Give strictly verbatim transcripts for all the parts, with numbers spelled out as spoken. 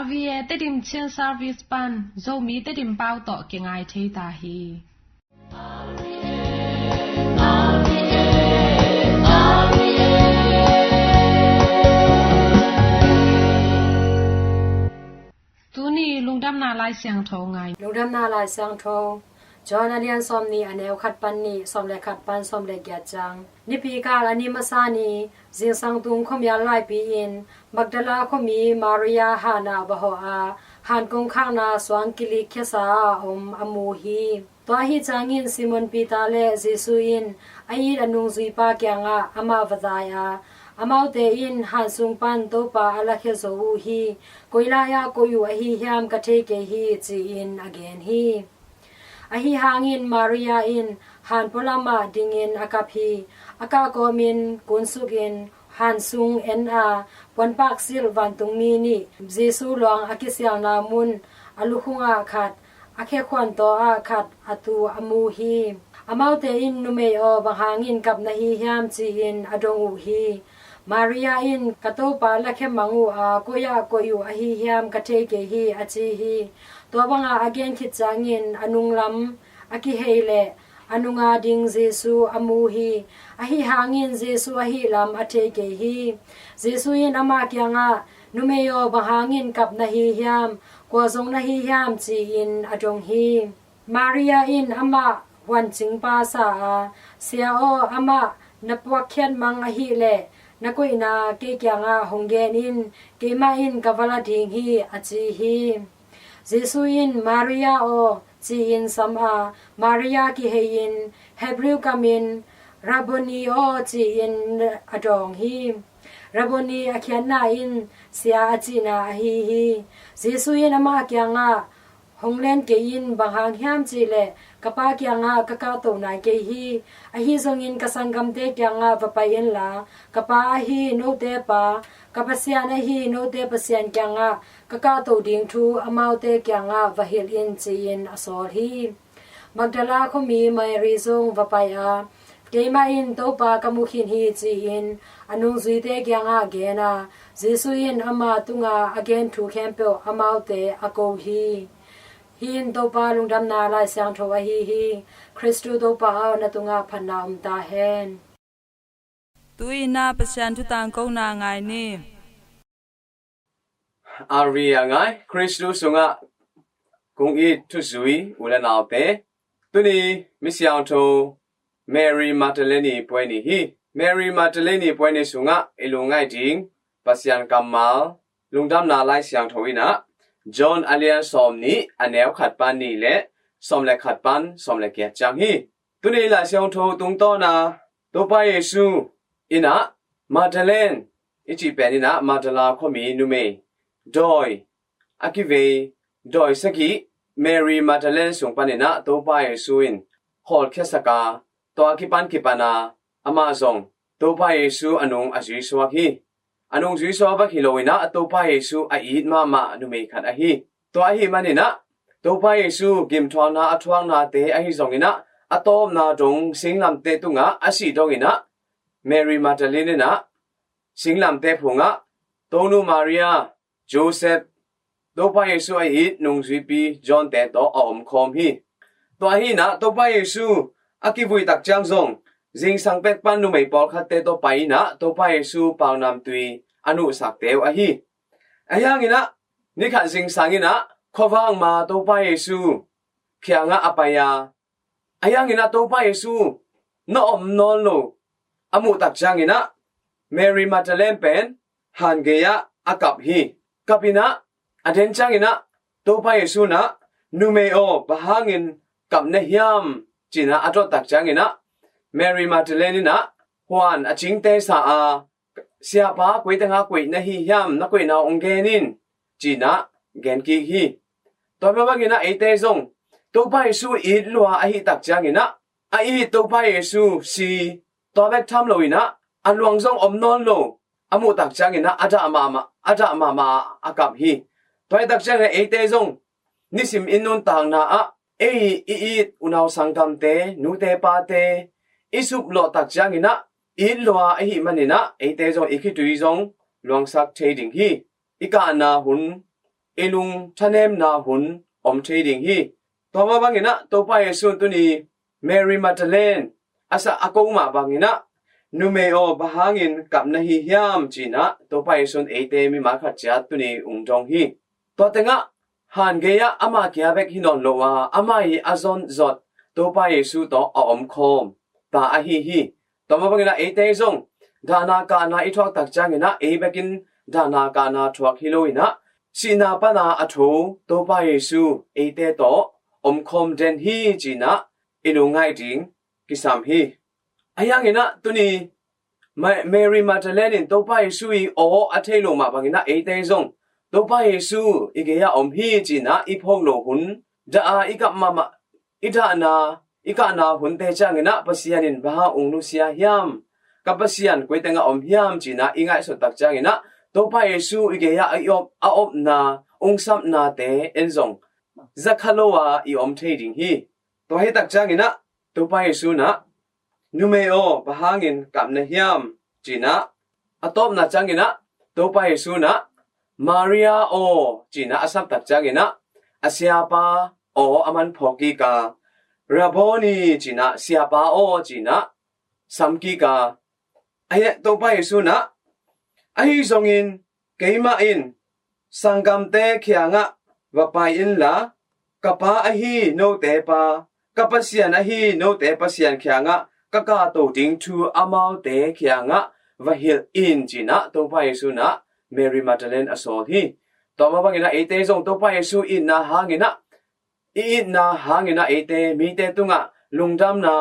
R V A Tedim Chin Service pan Zomi Tedim pau tawh kingai thei ta hi. Tuni lungdamna Lai Siangtho ngai. Lungdamna Lai Siangtho John a lian sawm nih, a neu khat pan nih, sawm le khat pan sawm le giat ciang. Nipi kal a ni masa ni, zingsang tung khuamial laipi in Magdala khuami Maria hanah va hawh a, han kongkhakna suang kilik khiasa a om a mu hi. Tua ahi ciangin Simon Peter le Jesu in a it a nungzuipa kiangah amah va zai a, amaute in han sung pan Topa a lakhia zo uh hi. Koi lai-ah koih uh ahi hiam ka thei kei hi, ci-in a gen hi. Ahi hangin Maria in han pualamah dingin a kap hi. A kah kawmin kunsukin han sung en a, puanpak silh vantungmi nih, Jesu luang a kisialna mun a lukhungah khat, a khekhuan tawh ah khat a tu a mu hi. Amaute in, "Numei aw, bang hangin kap na hi hiam?" ci-in a dong uh hi. Maria in, "Ka Topa lakhia mang uh a, koi-ah koih uh ahi hiam ka thei kei hi," a ci hi. Tua banga a gen khit ciangin a nunglam a kihei leh a nunga ding Jesu a mu hi. Ahi hangin Jesu ahi lam a thei kei hi. Jesu in amah kiangah, "Numei aw, bang hangin kap na hi hiam? Kua zong na hi hiam?" ci-in a dong hi. Maria in amah huancingpa sa a, "Sia aw, amah na puakkhiat mang ahih leh na koihna kei kiangah hong gen in, keimah in ka va la ding hi," a ci hi. Jesu in, "Maria aw," ci-in sam a, Maria kihei-in Hebrew kamin, "Rabboni aw," ci-in a dawng hi. Rabboni a khiatna in Sia a cihna ahi hi. Jesu in amah kiangah, "Hong len kei in, bang hang hiam cih leh ka Pa kiangah ka kahto nai kei hi. Ahi zongin ka sanggamte kiangah va pai inla, ka Pa ahi note Pa, ka Pasian ahi note Pasian kiangah ka kahto ding thu amaute kiangah va hilh in," ci-in a sawl hi. Magdala khuami Mary zong va pai a, "Keimah in Topa ka mu khin hi," ci-in a nungzuite kiangah gen a, Jesu in ama tunga a gen thu khempeuh amaute a ko hi. Hih in Topa lungdamna Lai Siangtho ahi hi. Khristu Topa aw, na tungah phatna om ta hen. Tu-in ah Pasian thu tangkona ngai ni. R V A ngai, Khristu sungah kong it thuzui u le naute. Tuni mi siangtho Mary Magdalene puai ni hi. Mary Magdalene puai ni sungah i lungngaih ding Pasian kammal lungdamna Lai Siangtho in ah John a lian sawm nih, a neu khat pan nih le sawm le khat pan sawm le giat ciang hi. Tuni Lai Siangtho tungtawn a Topa Jesu in ah Magdalene i cih pen in ah Magdala khuami numei dawi a kivei dawi sagih Mary Magdalene sung panin ah Topa Jesu in hawlkhiasak a, tua kipan kipan a amah zong Topa Jesu a nung a zuisuak hi. A nung zuisuak bek hi lo in ah Topa Jesu a it mahmah numei khat ahi. Tua ahih manin ah Topa Jesu gimthuakna a thuaknate ahi zongin ah a tawpna dong singlamteh tungah a sih dongin ah Mary Magdalene in ah singlamteh phungah Tonu Maria, Joseph, Topa Jesu a it nungzuipi John te tawh a omkhawm hi. Tua ahi in ah Topa Jesu a kivui tak ciang zong zingsang pek pan numei pawlkhatte tawh pai in ah Topa Jesu paunamtui a nuhsakte uh ahi. Ahi hangin ah nikhat zingsang in ah khuavak ma Topa Jesu kiangah a pai a, ahi hangin ah Topa Jesu na om nawn lo a muh tak ciangin ah Mary Magdalene pen han gei-ah a kap hi. Kap in ah a den ciangin ah Topa Jesu in ah, "Numei aw, bang hangin kap na hiam?" ci-in ah a dot tak ciangin ah Mary Magdalene in ah huan a cingte sa a, "Siapa, koi tengah koih na hi hiam? Na koihna hong gen in," ci-in ah gen kik hi. Tua bangin ah eite zong Topa Jesu it lua ahi tak ciangin ah a it Topa Jesu si, tua bek tham lo in ah a luang zong om nawn lo a muh tak ciangin ah a dah mahmah, a dah mahmah a kap hi. Tua ahi tak ciangin ah eite zong nisim i nuntakna ah ei i it unau sanggamte, nute pate i suplawh tak ciangin ah it lua ahih manin ah eite zong i khitui zong luangsak thei ding hi. I kahna hun i lung thanemna hun om thei ding hi. Tua mah bangin ah Topa Jesu in tuni Mary Magdalene a sa a ko mah bangin ah, "Numei aw, bang hangin kap na hi hiam?" ci-in ah Topa Jesu in eite mimal khat ciat tuni ung dong hi. Tua tengah han gei-ah ama kia bek hi nawn lo a, amah ii a zon zot Topa Jesu tawh a omkhawm ta ahi hi. Tua mah bangin ah eite zong dahna kahna i thuak tak ciangin ah, ei bekin dahna kahna thuak hi loin ah, sihna pana a tho Topa Jesu eite tawh omkhawm den hi ci-in ah i lungngaih ding kisam hi. Ahi hangin ah tuni Ma-, Mary Magdalene in Topa Jesu ii aw a thei lo mah bangin ah eite zong Topa Jesu i gei-ah om hi ci-in ah i phawk loh hun, dah a i kap mahmah, i dahna, i kahna hunte ciangin ah Pasian in bang hang ung nusia hiam, ka Pasian koi tengah om hiam ci-in ah i ngaihsut tak ciangin ah Topa Jesu i gei-ah a i om, a omna, ung sapnate en zong za kha lo a i om thei ding hi. Tua hi tak ciangin ah Topa Jesu in ah, "Numei aw, bang hangin kap na hiam?" ci-in ah a tawpna ciangin ah Topa Jesu in ah, "Maria aw," ci-in ah a sap tak ciangin ah a siapa aw a man phawk kik a, "Rabboni," ci-in ah, "Siapa aw," ci-in ah sam kik a, ahi, Topa Jesu in ah, "Ahi zongin keimah in sanggamte kiangah va pai inla, ka Pa ahi note Pa, ka Pasian ahi note Pasian kiangah ka kahto ding thu amaute kiangah va hilh in," ci-in ah Topa Jesu in ah Mary Magdalene a sawl hi. Tua mah bangin ah eite zong Topa Jesu itna hangin ah, i itna hangin ah eite mite tungah lungdamna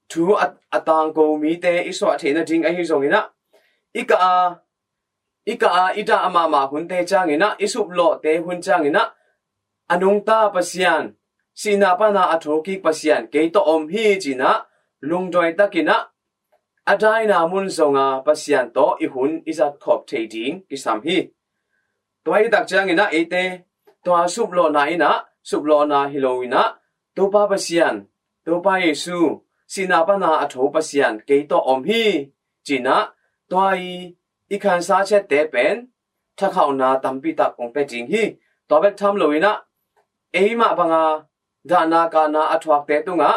thu a, a tangko mite i suah theih nading ahi zongin ah, i kah a, i kah a i dah mahmah hunte ciangin ah, i suplawhte hun ciangin ah, a nungta Pasian, sihna pana a thokik Pasian kei tawh om hi ci-in ah lungdawi takin ah a daina mun zonga Pasian tawh i hun i zatkhop thei ding kisam hi. Tua hi tak ciangin ah eite tua suplawhna in ah suplawhna hi loin ah, Topa Pasian, Topa Jesu, sihna pana a tho Pasian kei tawh om hi ci-in ah, tua i, i khansa ciatte pen thakhauhna tampi tak ong pia ding hi. Tua bek tham loin ah, ei mah banga dahna kahna a thuakte tungah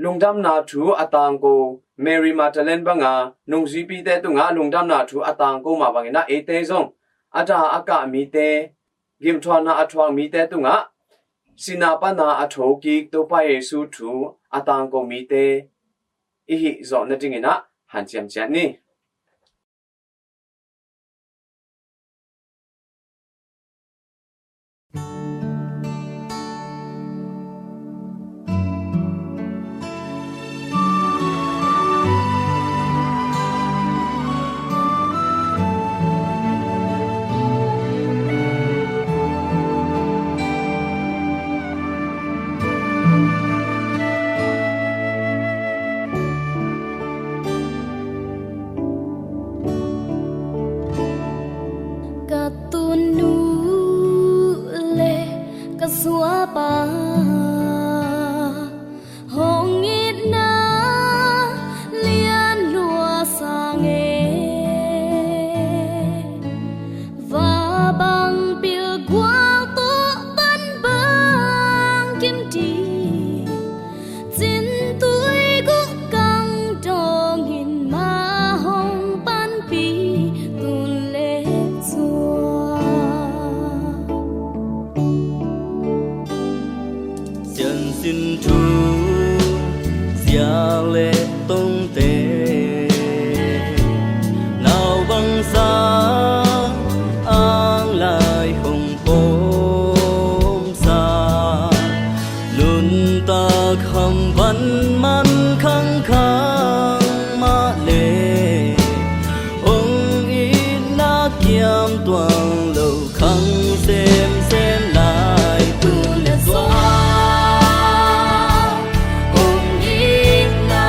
lungdamna thu a tangko Mary Magdalene banga nungzuipite tungah lungdamna thu a tangko mah bangin ah eite zong a dah a kah mite, gimthuakna a thuak mite tungah sihna pana a thokik Topa Jesu thu a tangko mite i hih zawh nadingin ah hanciam ciat ni. Ka tunu le ka suapa hong itna lian lua sang e. Va bang pilgual tawh tan bang kim ding, cintui guk kang dongin mah hong panpih tun le cua. Siansin thu ziak le tongte, nau bangsa ang lai hong pawmsa, nuntak hamvan man khangkhang mah le, hong itna kiam tuang lo khang semsem lai tu le zua. Hong itna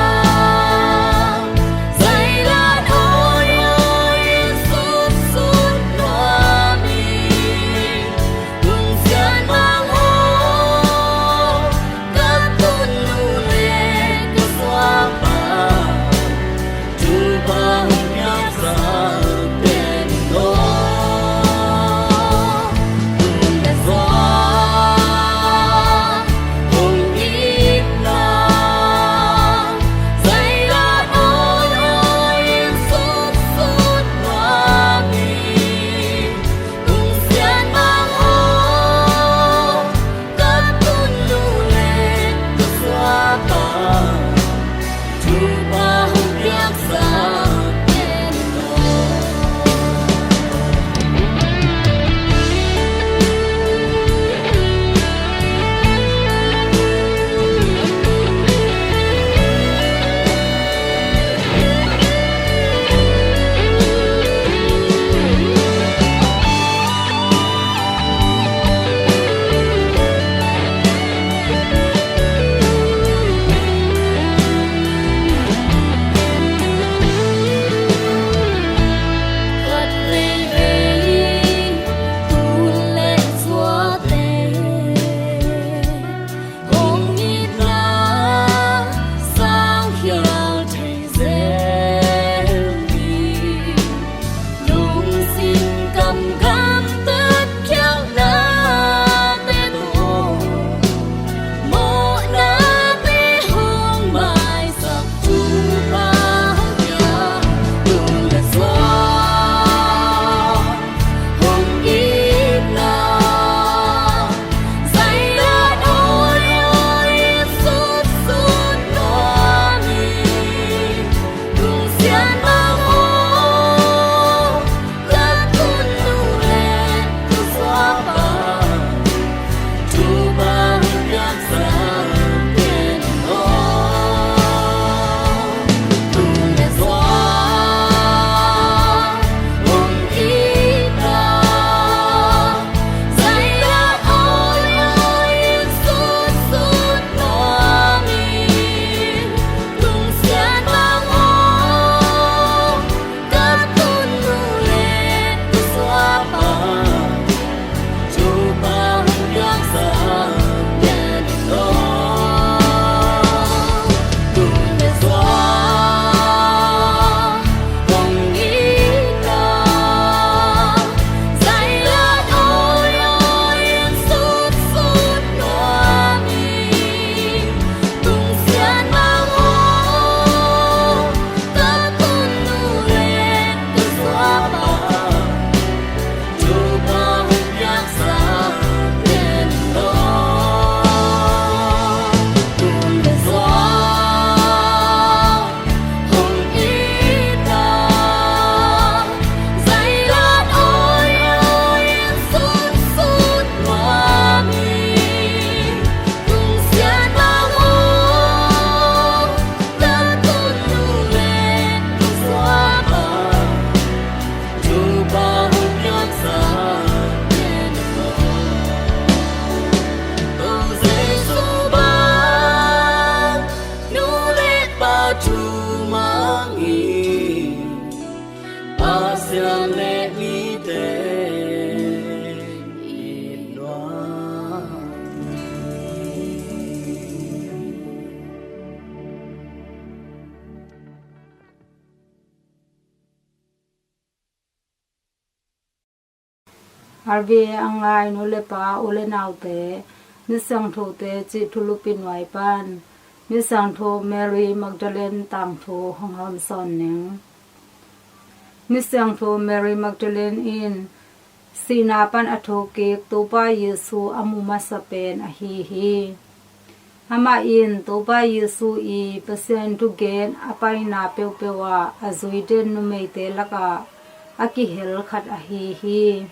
R V A a ngai nu le pa, u le naute, Misiangthote cih thulupi nuai pan Misiangtho Mary Magdalene tangthu hong hawmsawn ning. Misiangtho Mary Magdalene in sihna pan a thokik Topa Jesu a mu masa pen ahi hi. Amah in Topa Jesu i Pasian thugen a paina peuhpeuh ah a zui den numeite lakah a kihel khat ahi hi.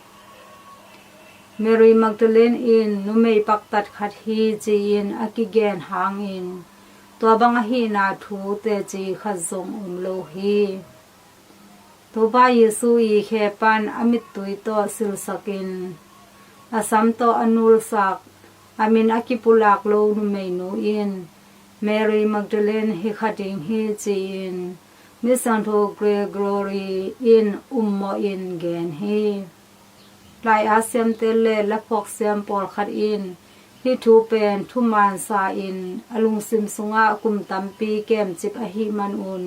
Mary Magdalene in numei paktat khat hi ci-in a kigen hangin tua bang ahihna thu teci khat zong om lo hi. Topa Jesu i khe pan a mittui tawh silsakin a sam tawh a nulsak, a min a kipulak lo numeinu in Mary Magdalene hi kha ding hi ci-in Misiangtho Gregory in ummawhin gen hi. Lai-at siamte le laphuak siam pawlkhat in hih thu pen thuman sa-in a lungsim sungah kum tampi kemcip ahih manun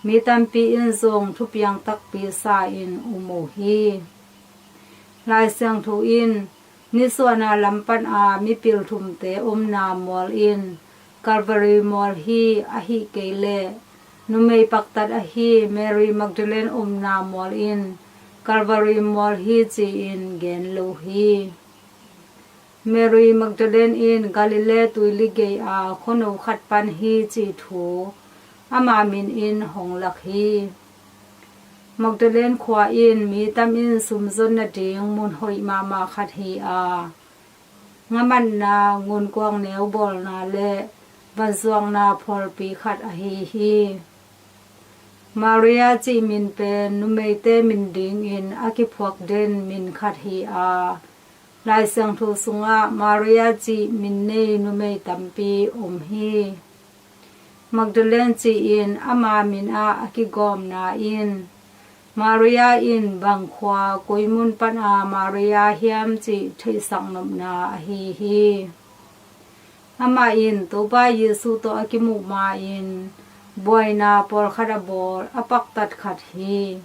mi tampi in zong thupiang takpi sa-in um uh hi. Lai Siangtho in nisuahna lam pana mipil thumte omna mual in Calvary mual hi, ahih kei leh numei paktat ahi Mary Magdalene omna mual in Calvary mual hi ci-in gen lo hi. Mary Magdalene in Galilee tuili gei-a khuano khat pan hi cih thu ama min in hong lak hi. Magdalene khua in mi tam in sumzon nading mun hoih mahmah khat hi a, ngamatna, ngunkuang neu bawlna le vanzuakna phualpi khat ahi hi. Maria cih min pen numeite min dingin a kiphuak den min khat hi a, Lai Siangtho sungah Maria cih min nei numei tampi om hi. Magdalene ci-in ama min ah a kigawmna in Maria in bang khua, koi mun pana Maria hiam cih theihsak nopna ahi hi. Amah in Topa Jesu tawh a kimuh ma-in buaina pawlkhat a bawl a paktat khat hi.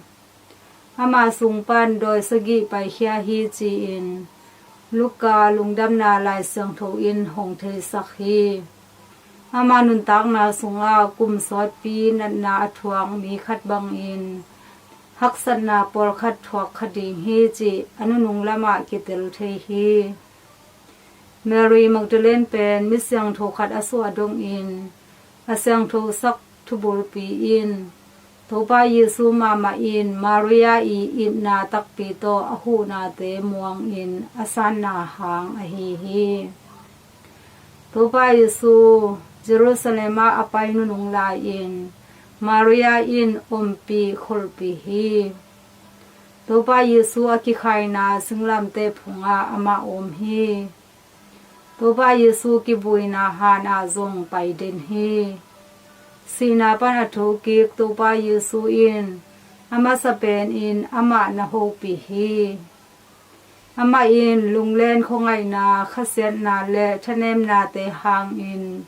Ama sung pan dawi sagih paikhia hi ci-in Luka Lungdamna Lai Siangtho in hong theisak hi. Ama nuntakna sungah kum sawtpi natna a thuak mi khat bangin haksatna pawlkhat thuak kha ding hi cih a nunung lamah kitel thei hi. Mary Magdalene pen misiangtho khat a suah dongin a siangthosak thubulpi in Topa Jesu mahmah in Maria i itna takpi tawh a huhnate muangin a sanna hang ahi hi. Topa Jesu Jerusalem ah a pai nunung lai-in Maria in ompih kholhpih hi. Topa Jesu a kikhaina singlamteh phungah amah om hi. Topa Jesu kibuaina hanah zong pai den hi. Sihna pan a thokik Topa Jesu in a masa penin amah na hopih hi. Amah in lunglen khuangaihna, khasiatna le thanemnate hangin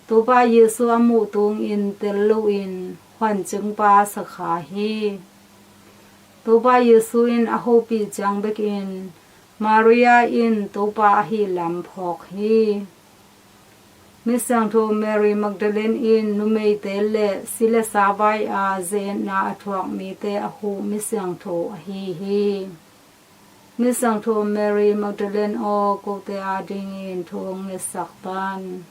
Topa Jesu a muh tungin tel loin huancingpa sa kha hi. Topa Jesu in a hopih ciang bekin Maria in Topa ahih lam phawk hi. Misiangtho Mary Magdalene in numeite le si le sa vai-a ze-etna a thuak mite a huh misiangtho ahi hi. Misiangtho Mary Magdalene aw, kote adingin thu hong ngetsak tan.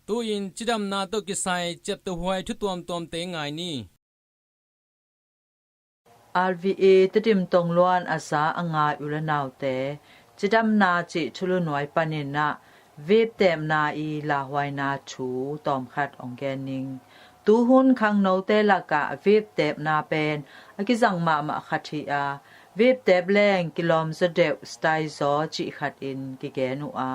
Tu-in cidamna tawh kisai ciaptehhuai thu tuamtuamte ngai ni. R V A Tedim tongluan a za a ngai u le naute, cidamna cih thulu nuai panin ah viptepna i lauhuaina thu tawmkhat hong gen ning. Tuhun khangnote lakah viptepna pen a kizang mahmah khat hi a, viptep leng kilawm zaw deuh, style zaw cih khatin kigen uh a,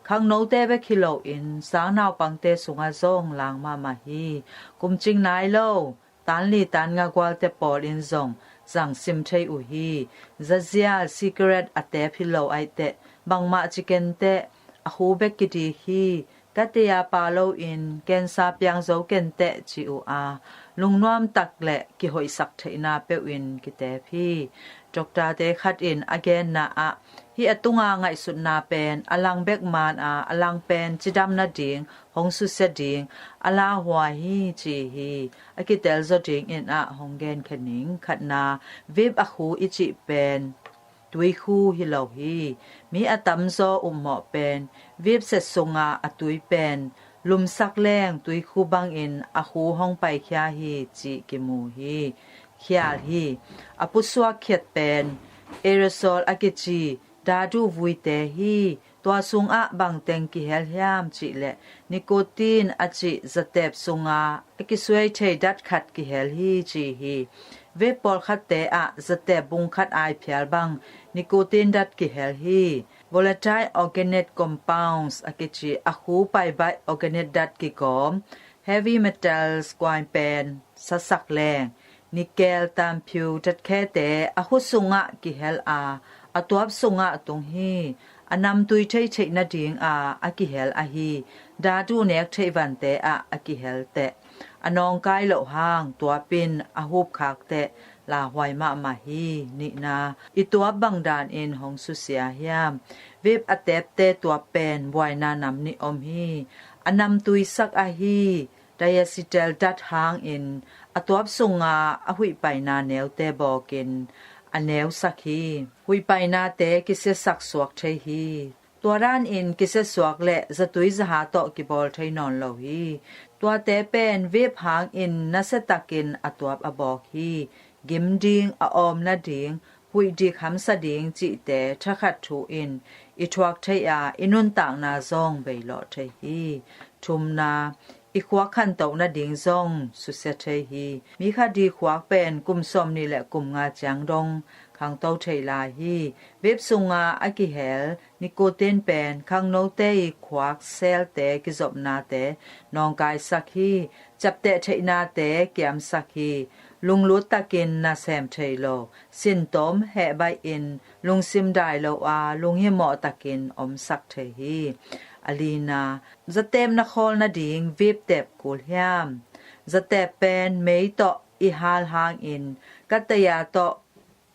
khangnote bek hi loin sang naupangte sungah zong lang mahmah hi. Kumcing nai lo, tan li tan nga gualte pawl in zong zang sim thei uh hi. Zazial, cigarette a tep hi lo aih teh, bangmah ci ken teh, a hu bek kidik hi. Ka tei a pa loin cancer piang zo ken teh ci uh a, lungnuam tak le kihoihsak theihna peuhin kitep hi. Doktorte khat in a genna ah, hih a tunga ngaihsutna pen a lang bek man a, a lang pen cidam nading hong susia ding a lauhuai hi, ci hi. A kitel zaw dingin ah hong genkhia ning. Khatna, vape a khu i cih pen tuikhu hi lo hi. Mi a tamzaw upmawh pen vape set sunga a tui pen lumsak leng tuikhu bangin a khu hong paikhia hi, cih kimu hi. Khial hi. A pusuak khiat pen aerosol a kici dadu vuite hi. Tua sungah bangteng kihel hiam cih leh, nicotine a cih zatep sunga a kisuai thei dat khat kihel hi, ci hi. Vape pawlkhatte ah zatep bung khat ai phial bang nicotine dat kihel hi. Volatile organic compounds a kici a khu paibaih organic dat kigawm, heavy metals kuai pen sasak leng, nickel, tamphiu, tatkhete a khu sungah kihel a, a tuap sungah tung hi. A namtui thei theih nading a, a kihel ahi dadu nek theih vante ah a kihel teh, a nawngkai loh hang tuapin a hupkhak teh lauhuai mahmah hi. Nihna, i tuap bang danin hong susia hiam? Vape a tepte tuap pen buaina nam nih om hi. A namtui sak ahi diacetyl dat hangin a tuap sunga a huihpaina neute bawkin a neusak hi. Huihpainate kisiasak suak thei hi. Tua danin kisiasuak le zatui zaha tawh kibawl thei nawn lo hi. Tuate pen vape hangin nasiatakin a tuap a bawk hi. Gim ding, a awm nading, huih dik hamsa ding cihte thakhat thu in i thuak thei a, i nuntakna zong beilawh thei hi. Thumna, i khuak khantoh nading zong susia thei hi. Mi khat i khuak pen kum sawmnih le kum nga ciang dong khangto thei lai hi. Vape sunga a kihel nicotine pen khangnote i khuak selte kizopnate nawngkaisak hi. Ciapteh theihnate kiamsak hi. Lunglut takin nasem thei lo, sintom hehbaih in lungsim dai lo a, lunghimawh takin omsak thei hi. A lina, zatep na khawl nading vape tep kul hiam? Zatep pen mei tawh i hal hangin kataya tawh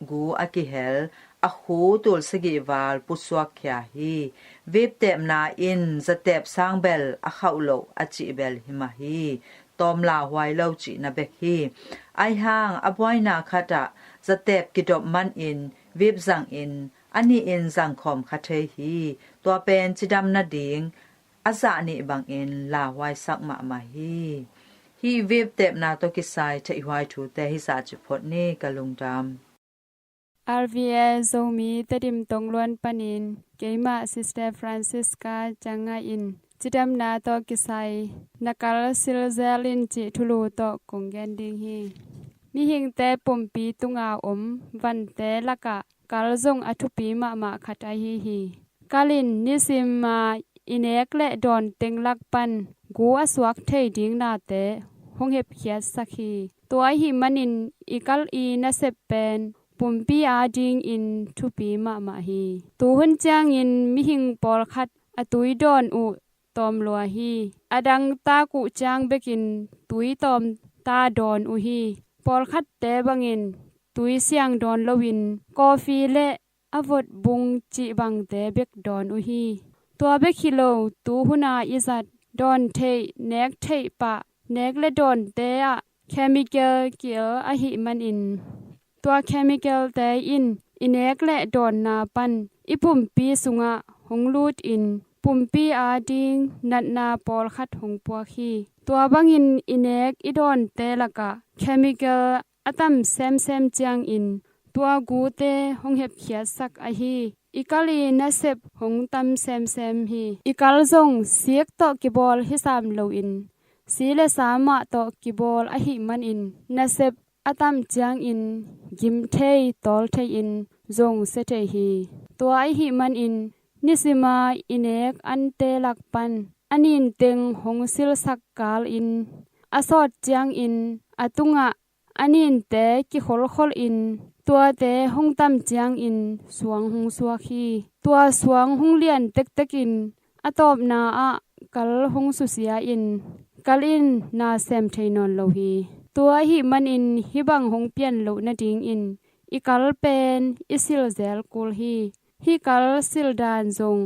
gu a kihel a khu tul sagih val pusuak khia hi. Vape tepna in zatep sang bel a khauh loh a cih bel hi mah hi. Tawm lauhuai lo cihna bek hi. Aihang a buaina khatah zatep kidop manin vape zangin a nihin zangkhawm kha thei hi. Tua pen cidam nading a zah nih bangin lauhuaisak mahmah hi. Hih vape tepna tawh kisai theihhuai thute hizah ci phot ni. Ka lungdam. R V A Zomi Tedim tongluan panin keimah Sister Francisca Ciangai in cidamna tawh kisai na kal silzel in cih thulu tawh kong gen ding hi. Mihingte pumpi tunga om vante lakah kal zong a thupi mahmah khat ahi hi. Kal in nisima i nek le dawn teng lak pan gu a suak thei ding nate hong hepkhiatsak hi. Tua ahih manin i kal i nasep pen pumpi adingin thupi mahmah hi. Tuhun ciangin mihing pawlkhat a tui dawn uh tawm lua hi. A dangtak uh ciang bekin tui tawm ta dawn uh hi. Pawlkhatte bangin tui siang dawn loin coffee le a vot bung cih bangte bek dawn uh hi. Tua bek hi lo, tuhuna i zat dawn theih nek theih pah nek le dawnte ah chemical ki-el ahih manin tua chemicalte in i nek le dawnna pan i pumpi sungah hong lutin pumpi ading natna pawlkhat hong puak hi. Tua bangin i nek i dawnte lakah chemical a tam semsem ciangin tua gute hong hepkhiatsak ahi. I kal i nasep hong tam semsem hi. I kal zong sik tawh kibawl hi sam loin si le sa mah tawh kibawl ahih manin nasep a tam ciangin gim thei tawl thei-in zong sia thei hi. Tua ahih manin nisima i nek ante lak pan a ninteng hong silsak kalin a sawt ciangin a tungah a ninte kikholkholin tuate hong tam ciangin suang hong suak hi. Tua suang hong lian tektekin a tawpna ah kal hong susia in kal in na sem thei nawn lo hi. Tua ahih manin hih bang hong pian loh nadingin i kal pen i silzel kul hi. Hih kal sildan zong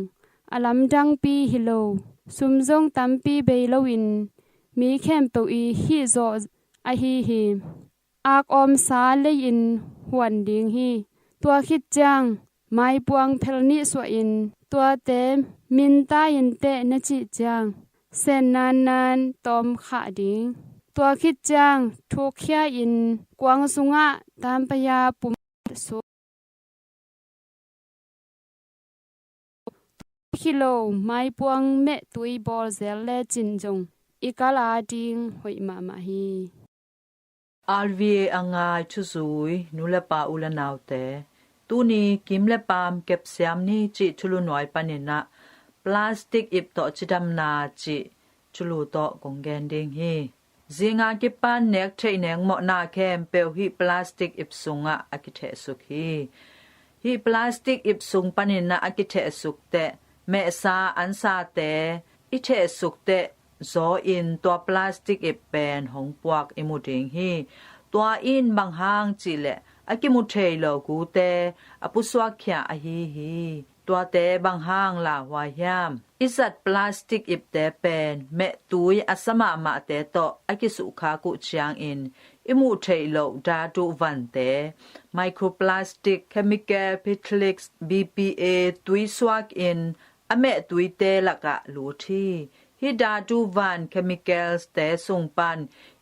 a lamdangpi hi lo, sum zong tampi bei loin mi khempeuh i hih zawh ahi hi. Akawmsa lei-in huan ding hi. Tua khit ciang maipuang phel nih suahin tuate minta inteh na cih ciang sen nannan tawm khah ding. Tua khit ciang thukkhia-in kuang sungah tampaya pum suk hi lo, maipuang mehtui bawlzel lecin zong i kal ading hoih mahmah hi. R V A a ngai thuzui nu le pa u le naute, tuni kim le pam kepsiam ni cih thulu nuai paninah plastic ip tawh cidamna cih thulu tawh kong gen ding hi. Zinga kipan nek theih nek mawhna khempeuh hih plastic ip sungah a kithehsuk hi. Hih plastic ip sung paninah a kithehsuk teh mehsa ansate i thehsuk teh zaw in tua plastic ip pen hong puak i mu ding hi. Tua in bang hang cihleh a kimu thei lo gute a pusuakkhia ahi hi. Tuate bang hang lauhuai hiam? I zat plastic ipte pen mehtui a sa mahmahte tawh a kisukkhak uh ciangin i muh theih loh datu vante, microplastic, chemical, petrolates, B P A, tui suakin a mehtuite lakah lut hi. Hih datu van chemicals te sung pan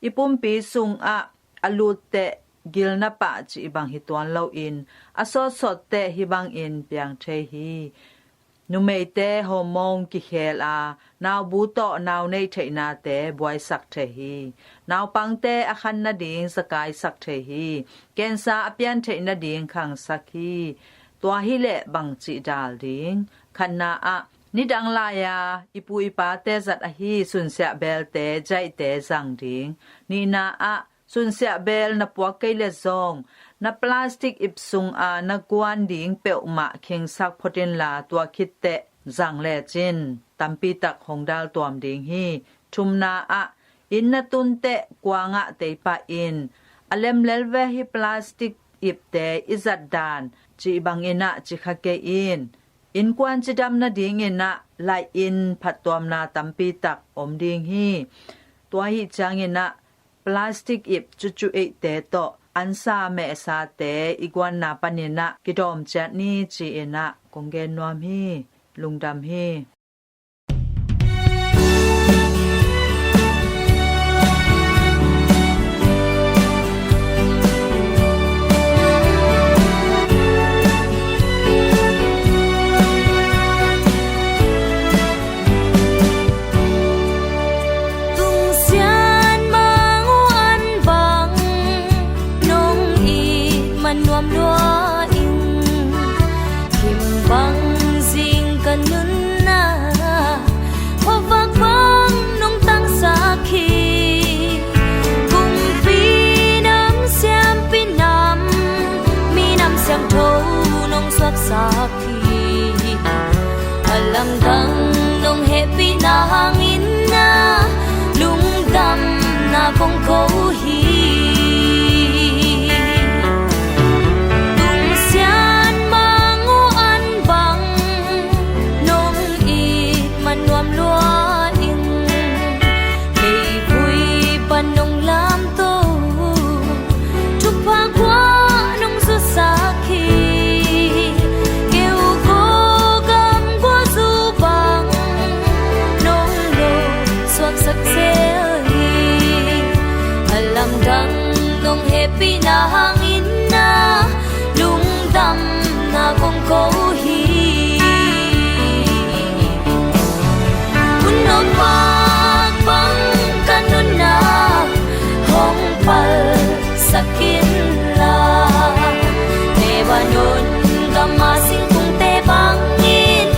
i pumpi sungah a lut teh gilna pah cih bang hi tuan loin a sawtsawt teh hih bangin piang thei hi. Numeite hormone kikhel a naubu tawh nau neih theihnate buaisak thei hi. Naupangte a khan nading zakaisak thei hi. Cancer a pian theih nading khangsak hi. Tua hileh bang cih dal ding? Khatna ah, nidang lai-a i pu i pate zat ahi sunsiah belte, jaihte zang ding. Nihna ah, sunsiah bel na puak kei le zong na plastic ip sunga na kuan ding peuhmah khingsak phot inla tua khitteh zang lecin tampitak hong dal tuam ding hi. Thumna ah, inn na tunteh kuangah teipah in a lemlel ve hih plastic ipte i zat dan cih banginah cikha kei in. Innkuan cidam nadinginah laih in phattuamna tampitak om ding hi. Tua ahi cianginah plastic ip cucu eihte tawh ansa mehsate i guanna paninah kidawm ciat ni ci-inah kong gen nuam hi. Lungdam hi. Tungsian mang uh an bang nong it man nuam lua ing. Kim bang zing ka nunna khuavak bang nong tangsak hi. Kumpi nam siampi nam minam siangtho nong suaksak hi. A lamdang nong hehpihna hangin na lungdamna kong ko hi. Tungsian mang uh an bang nong it man nuam lua ing. Kei vui pan nong lamto thupha kua nong zusak hi. Keu ko gam gua zu bang nong lo suaksak zel hi. A lamdang nong hehpihna hangin na lungdamna kong ko hi. Hun nong mak bang ka nunna hong palsak inla, Lebanon gama singkungte bangin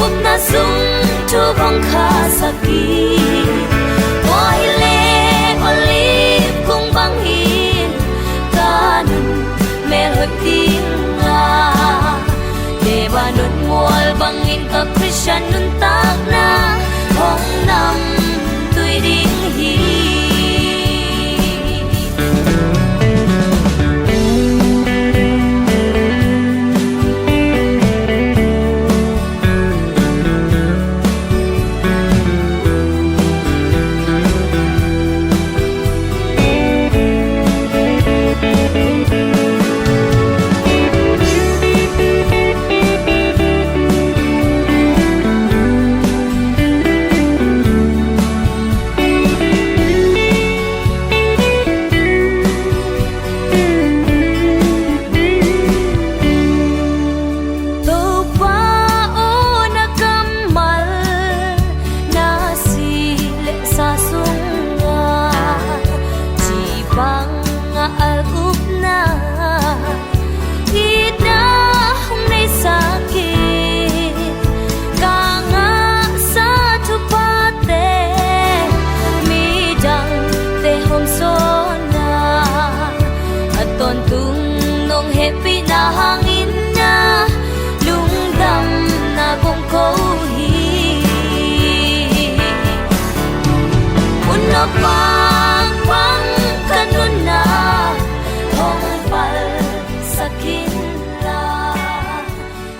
upna sung thu kong khasak hi. Tua hileh olive kung bangin ka nun melhoih dinga, Lebanon mual bangin ka Khristian nuntakna hong namtui ding hi. Bang bang ka nunna hong palsak inla,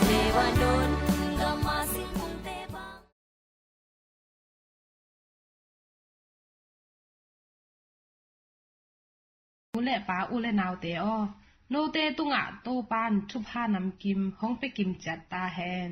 Lebanon gam a singkungte bang. U le pa, u le naute aw, note tungah Topa'n thupha namkim hong pia kim ciat ta hen.